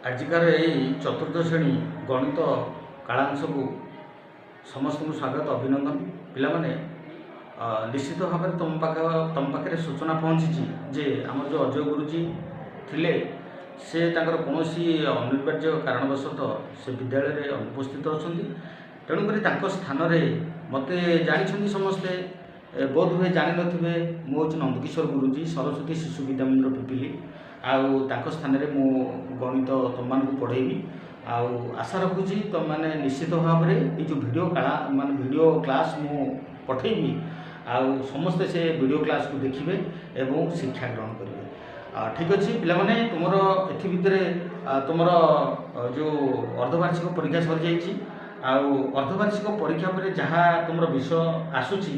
ଆଜିକାର ଏଇ ଚତୁର୍ଥ ଶ୍ରେଣୀ ଗଣିତ କାଳାଂଶକୁ ସମସ୍ତଙ୍କୁ ସ୍ୱାଗତ, ଅଭିନନ୍ଦନ। ପିଲାମାନେ, ନିଶ୍ଚିତ ଭାବରେ ତୁମ ପାଖରେ ସୂଚନା ପହଞ୍ଚିଛି ଯେ ଆମର ଯେଉଁ ଅଜୟ ଗୁରୁଜୀ ଥିଲେ, ସେ ତାଙ୍କର କୌଣସି ଅନିବାର୍ଯ୍ୟ କାରଣବଶତଃ ସେ ବିଦ୍ୟାଳୟରେ ଅନୁପସ୍ଥିତ ଅଛନ୍ତି। ତେଣୁକରି ତାଙ୍କ ସ୍ଥାନରେ ମୋତେ ଜାଣିଛନ୍ତି ସମସ୍ତେ, ବୋଧ ହୁଏ ଜାଣିନଥିବେ, ମୁଁ ହେଉଛି ନନ୍ଦକିଶୋର ଗୁରୁଜୀ, ସରସ୍ୱତୀ ଶିଶୁ ବିଦ୍ୟା ମନ୍ଦିର, ପିପିଲି। ଆଉ ତାଙ୍କ ସ୍ଥାନରେ ମୁଁ ଗଣିତ ତୁମମାନଙ୍କୁ ପଢ଼େଇବି। ଆଉ ଆଶା ରଖୁଛି ତୁମମାନେ ନିଶ୍ଚିତ ଭାବରେ ଏଇ ଯେଉଁ ଭିଡ଼ିଓ କାଳା ମାନେ ଭିଡ଼ିଓ କ୍ଲାସ୍ ମୁଁ ପଠେଇବି, ଆଉ ସମସ୍ତେ ସେ ଭିଡ଼ିଓ କ୍ଲାସ୍କୁ ଦେଖିବେ ଏବଂ ଶିକ୍ଷା ଗ୍ରହଣ କରିବେ। ଠିକ୍ ଅଛି ପିଲାମାନେ, ତୁମର ଏଥି ଭିତରେ ତୁମର ଯେଉଁ ଅର୍ଦ୍ଧବାର୍ଷିକ ପରୀକ୍ଷା ସରିଯାଇଛି। ଆଉ ଅର୍ଦ୍ଧବାର୍ଷିକ ପରୀକ୍ଷା ପରେ ଯାହା ତୁମର ବିଷୟ ଆସୁଛି,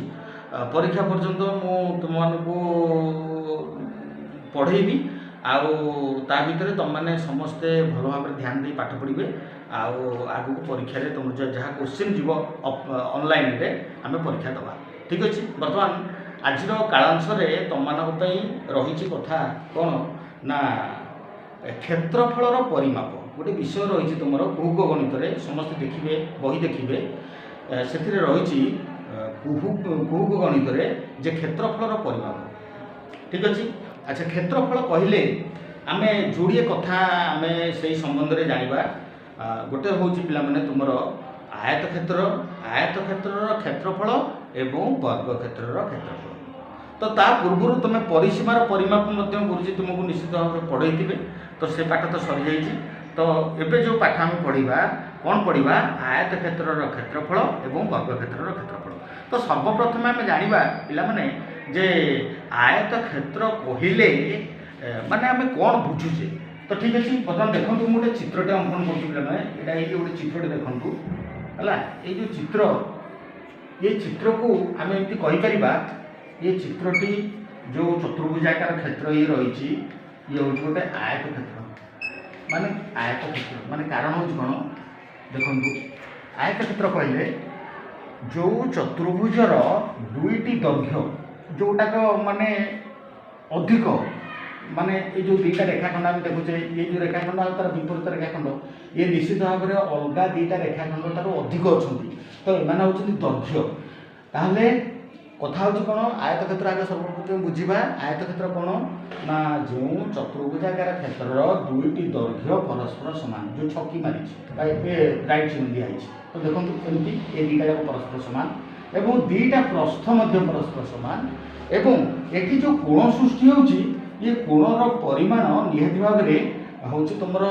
ପରୀକ୍ଷା ପର୍ଯ୍ୟନ୍ତ ମୁଁ ତୁମମାନଙ୍କୁ ପଢ଼େଇବି। ଆଉ ତା ଭିତରେ ତୁମମାନେ ସମସ୍ତେ ଭଲ ଭାବରେ ଧ୍ୟାନ ଦେଇ ପାଠ ପଢ଼ିବେ। ଆଉ ଆଗକୁ ପରୀକ୍ଷାରେ ତୁମର ଯାହା କୋଶ୍ଚିନ୍ ଯିବ ଅନଲାଇନରେ, ଆମେ ପରୀକ୍ଷା ଦେବା। ଠିକ୍ ଅଛି। ବର୍ତ୍ତମାନ ଆଜିର କାଳାଂଶରେ ତୁମମାନଙ୍କ ପାଇଁ ରହିଛି କଥା କ'ଣ ନା କ୍ଷେତ୍ରଫଳର ପରିମାପ ଗୋଟେ ବିଷୟ ରହିଛି ତୁମର କୁହୁକ ଗଣିତରେ। ସମସ୍ତେ ଦେଖିବେ, ବହି ଦେଖିବେ, ସେଥିରେ ରହିଛି କୁହୁକ ଗଣିତରେ ଯେ କ୍ଷେତ୍ରଫଳର ପରିମାପ। ଠିକ୍ ଅଛି। ଆଚ୍ଛା, କ୍ଷେତ୍ରଫଳ କହିଲେ ଆମେ ଯୋଡ଼ିଏ କଥା ଆମେ ସେଇ ସମ୍ବନ୍ଧରେ ଜାଣିବା। ଗୋଟେ ହେଉଛି ପିଲାମାନେ ତୁମର ଆୟତ କ୍ଷେତ୍ର, ଆୟତ କ୍ଷେତ୍ରର କ୍ଷେତ୍ରଫଳ ଏବଂ ବର୍ଗ କ୍ଷେତ୍ରର କ୍ଷେତ୍ରଫଳ। ତ ତା ପୂର୍ବରୁ ତୁମେ ପରିସୀମାର ପରିମାପ ମଧ୍ୟ ଗୁରୁଜୀ ତୁମକୁ ନିଶ୍ଚିତ ଭାବରେ ପଢ଼େଇଥିବେ। ତ ସେ ପାଠ ତ ସରିଯାଇଛି। ତ ଏବେ ଯେଉଁ ପାଠ ଆମେ ପଢ଼ିବା, କ'ଣ ପଢ଼ିବା? ଆୟତ କ୍ଷେତ୍ରର କ୍ଷେତ୍ରଫଳ ଏବଂ ବର୍ଗ କ୍ଷେତ୍ରର କ୍ଷେତ୍ରଫଳ। ତ ସର୍ବପ୍ରଥମେ ଆମେ ଜାଣିବା ପିଲାମାନେ ଯେ ଆୟତ କ୍ଷେତ୍ର କହିଲେ ମାନେ ଆମେ କ'ଣ ବୁଝୁଛେ। ତ ଠିକ୍ ଅଛି, ବର୍ତ୍ତମାନ ଦେଖନ୍ତୁ, ମୁଁ ଗୋଟେ ଚିତ୍ରଟେ ଅଙ୍କନ କରୁଛି ପିଲାମାନେ। ଏଇଟା ଏଇଠି ଗୋଟେ ଚିତ୍ରଟେ ଦେଖନ୍ତୁ। ହେଲା, ଏଇ ଯେଉଁ ଚିତ୍ର, ଏ ଚିତ୍ରକୁ ଆମେ ଏମିତି କହିପାରିବା, ଏ ଚିତ୍ରଟି ଯେଉଁ ଚତୁର୍ଭୁଜାକାର କ୍ଷେତ୍ର ଇଏ ରହିଛି, ଇଏ ହେଉଛି ଗୋଟେ ଆୟତ କ୍ଷେତ୍ର। ମାନେ ଆୟତ କ୍ଷେତ୍ର ମାନେ କାରଣ ହେଉଛି କ'ଣ? ଦେଖନ୍ତୁ, ଆୟତ କ୍ଷେତ୍ର କହିଲେ ଯେଉଁ ଚତୁର୍ଭୁଜର ଦୁଇଟି ଦୈର୍ଘ୍ୟ ଯେଉଁଟାକ ମାନେ ଅଧିକ, ମାନେ ଏଇ ଯେଉଁ ଦୁଇଟା ରେଖାଖଣ୍ଡ ଆମେ ଦେଖୁଛେ, ଏଇ ଯେଉଁ ରେଖାଖଣ୍ଡ ଆଉ ତାର ବିପରୀତ ରେଖାଖଣ୍ଡ, ଇଏ ନିଶ୍ଚିତ ଭାବରେ ଅଲଗା ଦୁଇଟା ରେଖାଖଣ୍ଡ ଠାରୁ ଅଧିକ ଅଛନ୍ତି। ତ ଏମାନେ ହେଉଛନ୍ତି ଦୈର୍ଘ୍ୟ। ତାହେଲେ କଥା ହେଉଛି କ'ଣ? ଆୟତ କ୍ଷେତ୍ର ଆଗେ ସର୍ବପ୍ରଥମେ ବୁଝିବା। ଆୟତ କ୍ଷେତ୍ର କ'ଣ ନା ଯେଉଁ ଚତୁର୍ଭୁଜାକାର କ୍ଷେତ୍ରର ଦୁଇଟି ଦୈର୍ଘ୍ୟ ପରସ୍ପର ସମାନ, ଯେଉଁ ଛକି ମାରିଛି ବା ଏ ରାଇଟ୍ ଚିହ୍ନ ଦିଆହେଇଛି। ତ ଦେଖନ୍ତୁ, ଏମିତି ଏ ଦୁଇଟା ଯାକ ପରସ୍ପର ସମାନ ଏବଂ ଦୁଇଟା ପ୍ରସ୍ଥ ମଧ୍ୟ ପରସ୍ପର ସମାନ। ଏବଂ ଏଠି ଯେଉଁ କୋଣ ସୃଷ୍ଟି ହେଉଛି, ଇଏ କୋଣର ପରିମାଣ ନିହାତି ଭାବରେ ହେଉଛି ତୁମର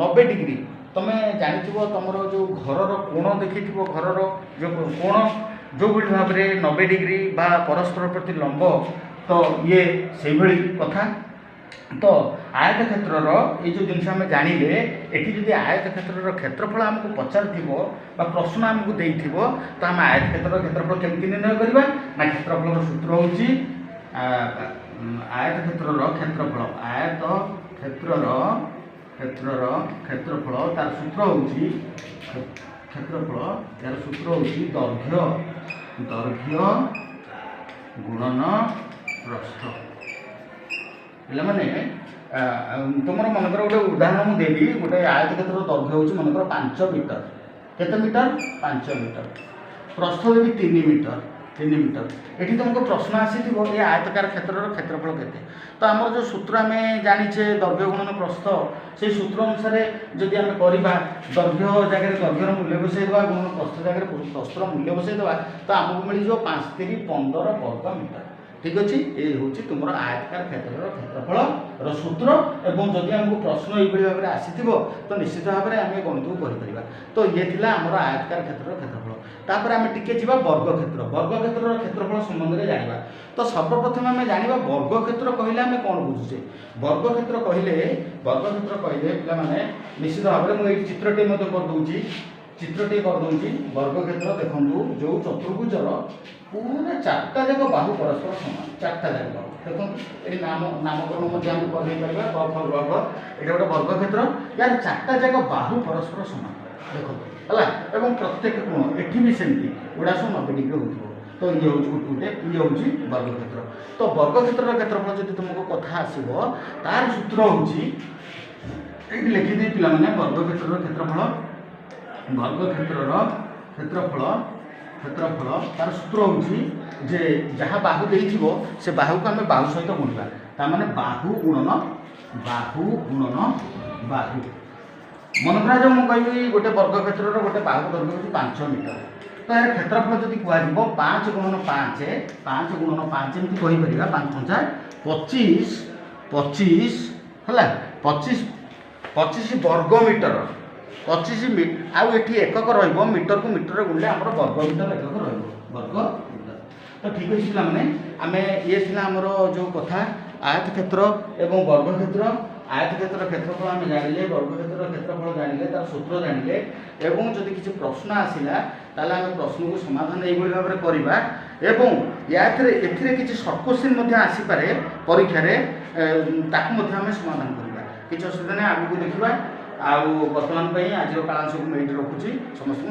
90 ଡିଗ୍ରୀ। ତମେ ଜାଣିଥିବ, ତମର ଯେଉଁ ଘରର କୋଣ ଦେଖିଥିବ, ଘରର ଯେଉଁ କୋଣ ଯେଉଁଭଳି ଭାବରେ 90 ଡିଗ୍ରୀ ବା ପରସ୍ପର ପ୍ରତି ଲମ୍ବ, ତ ଇଏ ସେଇଭଳି କଥା। ତ ଆୟତ କ୍ଷେତ୍ରର ଏଇ ଯେଉଁ ଜିନିଷ ଆମେ ଜାଣିଲେ, ଏଠି ଯଦି ଆୟତ କ୍ଷେତ୍ରର କ୍ଷେତ୍ରଫଳ ଆମକୁ ପଚାରିଥିବ ବା ପ୍ରଶ୍ନ ଆମକୁ ଦେଇଥିବ, ତ ଆମେ ଆୟତ କ୍ଷେତ୍ରର କ୍ଷେତ୍ରଫଳ କେମିତି ନିର୍ଣ୍ଣୟ କରିବା ନା କ୍ଷେତ୍ରଫଳର ସୂତ୍ର ହେଉଛି ଆୟତ କ୍ଷେତ୍ରର କ୍ଷେତ୍ରଫଳ, ଆୟତ କ୍ଷେତ୍ରର କ୍ଷେତ୍ରଫଳ, ତାର ସୂତ୍ର ହେଉଛି କ୍ଷେତ୍ରଫଳ, ତାର ସୂତ୍ର ହେଉଛି ଦୈର୍ଘ୍ୟ ଗୁଣନ ପ୍ରସ୍ଥ। ପିଲାମାନେ, ତୁମର ମନେକର ଗୋଟେ ଉଦାହରଣ ମୁଁ ଦେବି। ଗୋଟେ ଆୟତ କ୍ଷେତ୍ରର ଦୈର୍ଘ୍ୟ ହେଉଛି ମନେକର 5 ମିଟର। କେତେ ମିଟର? 5 ମିଟର। ପ୍ରସ୍ଥ ଦେବି 3 ମିଟର, 3 ମିଟର। ଏଠି ତୁମକୁ ପ୍ରଶ୍ନ ଆସିଥିବ, ଏ ଆୟତକାର କ୍ଷେତ୍ରର କ୍ଷେତ୍ରଫଳ କେତେ? ତ ଆମର ଯେଉଁ ସୂତ୍ର ଆମେ ଜାଣିଛେ, ଦୈର୍ଘ୍ୟ ଗୁଣନ ପ୍ରସ୍ଥ, ସେଇ ସୂତ୍ର ଅନୁସାରେ ଯଦି ଆମେ କରିବା, ଦୈର୍ଘ୍ୟ ଜାଗାରେ ଦୈର୍ଘ୍ୟର ମୂଲ୍ୟ ବସାଇଦେବା, ଗୁଣନ ପ୍ରସ୍ଥ ଜାଗାରେ ପ୍ରସ୍ଥର ମୂଲ୍ୟ ବସାଇଦେବା, ତ ଆମକୁ ମିଳିଯିବ 5 ତିରି 15 ବର୍ଗ ମିଟର। ଠିକ୍ ଅଛି। ଏ ହେଉଛି ତୁମର ଆୟତକାର କ୍ଷେତ୍ରର କ୍ଷେତ୍ରଫଳର ସୂତ୍ର। ଏବଂ ଯଦି ଆମକୁ ପ୍ରଶ୍ନ ଏଇଭଳି ଭାବରେ ଆସିଥିବ, ତ ନିଶ୍ଚିତ ଭାବରେ ଆମେ ଗଣିତକୁ କରିପାରିବା। ତ ଇଏ ଥିଲା ଆମର ଆୟତକାର କ୍ଷେତ୍ରର କ୍ଷେତ୍ରଫଳ। ତାପରେ ଆମେ ଟିକେ ଯିବା ବର୍ଗକ୍ଷେତ୍ର, ବର୍ଗକ୍ଷେତ୍ରର କ୍ଷେତ୍ରଫଳ ସମ୍ବନ୍ଧରେ ଜାଣିବା। ତ ସର୍ବପ୍ରଥମେ ଆମେ ଜାଣିବା ବର୍ଗକ୍ଷେତ୍ର କହିଲେ ଆମେ କ'ଣ ବୁଝୁଛେ। ବର୍ଗକ୍ଷେତ୍ର କହିଲେ ପିଲାମାନେ ନିଶ୍ଚିତ ଭାବରେ ମୁଁ ଏଇଠି ଚିତ୍ରଟିଏ ମଧ୍ୟ କରିଦେଉଛି, ଚିତ୍ରଟିଏ କରିଦେଉଛି। ବର୍ଗକ୍ଷେତ୍ର ଦେଖନ୍ତୁ, ଯେଉଁ ଚତୁର୍ଭୁଜର ପୁରା ଚାରିଟା ଯାକ ବାହୁ ପରସ୍ପର ସମାନ, ଚାରିଟା ଯାକ ବାହୁ। ଦେଖନ୍ତୁ, ଏଠି ନାମକରଣ ମଧ୍ୟ ଆମେ କରିଦେଇପାରିବା, କ ଖ ଗ ଘ। ଏଇଟା ଗୋଟେ ବର୍ଗକ୍ଷେତ୍ର, ୟାର ଚାରିଟା ଯାକ ବାହୁ ପରସ୍ପର ସମାନ ଦେଖନ୍ତୁ। ହେଲା, ଏବଂ ପ୍ରତ୍ୟେକ କୋଣ ଏଠି ବି ସେମିତି ଏଗୁଡ଼ା ସବୁ 90 ଡିଗ୍ରୀ ହେଉଥିବ। ତ ଇଏ ହେଉଛି ଗୋଟେ ଇଏ ହେଉଛି ବର୍ଗକ୍ଷେତ୍ର। ତ ବର୍ଗକ୍ଷେତ୍ରର କ୍ଷେତ୍ରଫଳ ଯଦି ତୁମକୁ କଥା ଆସିବ, ତାର ସୂତ୍ର ହେଉଛି ଏଇଠି ଲେଖିଦେଇ ପିଲାମାନେ, ବର୍ଗକ୍ଷେତ୍ରର କ୍ଷେତ୍ରଫଳ, ବର୍ଗକ୍ଷେତ୍ରର କ୍ଷେତ୍ରଫଳ ତାର ସୂତ୍ର ହେଉଛି ଯେ ଯାହା ବାହୁ ଦେଇଥିବ, ସେ ବାହୁକୁ ଆମେ ବାହୁ ସହିତ ଗୁଣିବା। ତାମାନେ ବାହୁ ଗୁଣନ ବାହୁ ଗୁଣନ ବାହୁ। ମନେ କରାଯାଉ ମୁଁ କହିବି ଗୋଟେ ବର୍ଗକ୍ଷେତ୍ରର ଗୋଟେ ବାହୁ ଦୈର୍ଘ୍ୟ ହେଉଛି 5 ମିଟର। ତ ଏହାର କ୍ଷେତ୍ରଫଳ ଯଦି କୁହାଯିବ, 5 ଗୁଣନ 5, 5 ଗୁଣନ 5 ଏମିତି କହିପାରିବା। 5 ପଞ୍ଚା 25, 25 ହେଲା, 25, 25 ବର୍ଗ ମିଟର, 25। ଆଉ ଏଠି ଏକକ ରହିବ। ମିଟରକୁ ମିଟରରେ ଗୁଣିଲେ ଆମର ବର୍ଗ ମିଟର ଏକକ ରହିବ, ବର୍ଗ ମିଟର। ତ ଠିକ୍ ଅଛି ପିଲାମାନେ, ଆମେ ଇଏ ଥିଲା ଆମର ଯେଉଁ କଥା, ଆୟତକ୍ଷେତ୍ର ଏବଂ ବର୍ଗକ୍ଷେତ୍ର। ଆୟତକ୍ଷେତ୍ରର କ୍ଷେତ୍ରଫଳ ଆମେ ଜାଣିଲେ, ବର୍ଗକ୍ଷେତ୍ରର କ୍ଷେତ୍ରଫଳ ଜାଣିଲେ, ତାର ସୂତ୍ର ଜାଣିଲେ ଏବଂ ଯଦି କିଛି ପ୍ରଶ୍ନ ଆସିଲା, ତାହେଲେ ଆମେ ପ୍ରଶ୍ନକୁ ସମାଧାନ ଏଇଭଳି ଭାବରେ କରିବା। ଏବଂ ୟାଥିରେ ଏଥିରେ କିଛି ସର୍ଟ କୋଶ୍ଚିନ୍ ମଧ୍ୟ ଆସିପାରେ ପରୀକ୍ଷାରେ, ତାକୁ ମଧ୍ୟ ଆମେ ସମାଧାନ କରିବା। କିଛି ଅସୁବିଧା ନାହିଁ, ଆଗକୁ ଦେଖିବା। ଆଉ ବର୍ତ୍ତମାନ ପାଇଁ ଆଜିର କାଳାଂଶକୁ ମୁଁ ଏଇଠି ରଖୁଛି। ସମସ୍ତଙ୍କୁ